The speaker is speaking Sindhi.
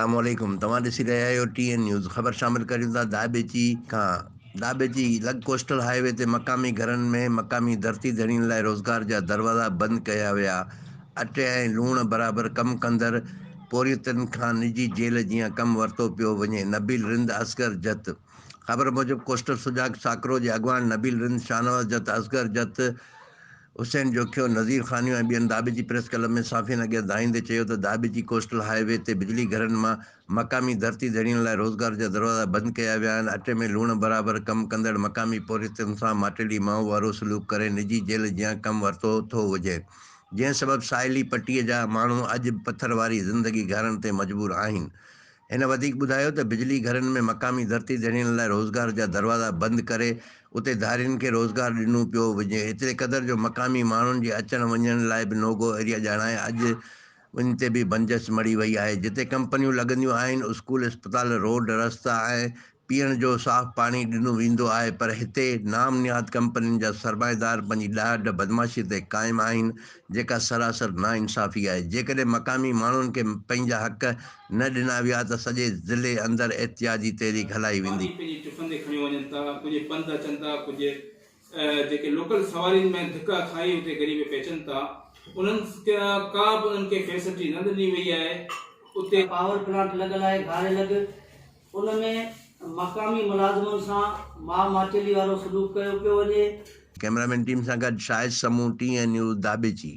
السلام عليڪم توهان ڏسي رهيا آهيو ٽي اين نيوز خبر شامل ڪريون ٿا داٻيچي کان داٻيچي لڳ ڪوسٽل هاء وي تي مقامي گهرن ۾ مقامي ڌرتي ڌڻين لاء روزگار جا دروازا بند ڪيا ويا اٽي ۽ لوڻ برابر ڪم ڪندڙ پورهيتن کان نجي جيل جيان ڪم ورتو پيو وڃي نبيل رند اصغر جت خبر موجب ڪوسٽل سجاڳ ساڪرو جي اڳواڻ نبيل رند شاهنواز جت اصغر جت حسين جوکيو، نذير خانيو ۽ ٻين داٻيجي پريس ڪلب ۾ صحافين اڳيان دانهيندي چيو ته داٻيجي ڪوسٽل هاء وي تي بجلي گهرن مان مقامي ڌرتي ڌڻين لاء روزگار جا دروازا بند ڪيا ويا آهن، اٽي ۾ لوڻ برابر ڪم ڪندڙ مقامي پورهيتن سان ماٽيلي ماء وارو سلوڪ ڪري نجي جيل جيان ڪم ورتو ٿو وڃي، جنهن سبب ساحلي پٽي جا ماڻهو اڄ به پٿر واري زندگي گهارڻ تي مجبور آهن. هن وڌيڪ ٻڌايو ته بجلي گهرن ۾ مقامي ڌرتي ڌڻين لاء روزگار جا دروازا بند ڪري اتي ڌارين کي روزگار ڏنو پيو وڃي ايتري قدر جو مقامي ماڻهن جي اچڻ وڃڻ لاء به نوگو ايريا ڄاڻائي اڄ ان تي به بندش مڙهي وئي آهي جتي ڪمپنيون لڳنديون آهن اسڪول اسپتال روڊ رستا ۽ پيئڻ جو صاف پاڻي ڏنو ويندو آهي پر هتي نام نهاد ڪمپنين جا سرمائيدار پنهنجي ڏاڍ بدمعاشي تي قائم آهن جيڪا سراسر ناانصافي آهي جيڪڏهن مقامي ماڻهن کي پنهنجا حق نه ڏنا ويا ته سڄي ضلعي اندر احتجاجي تحريڪ هلائي ويندي. پاڻي پنهنجي ٽفن تي کڻيو وڃن ٿا ڪجهه پنڌ اچن ٿا ڪجهه جيڪي لوڪل سوارين ۾ ڌڪا کائي اتي غريب پهچن ٿا انهن ڪا به انهن کي فيسلٽي نه ڏني وئي آهي اتي. پاور پلانٽ لڳل آهي گهاري لڳ ان ۾ مقامي ملازمن سان ماء ماٽيلي وارو سلوڪ ڪيو پيو وڃي. ڪئميرا مين ٽيم سان گڏ Shahid Samoon, T N news, Dhabeji.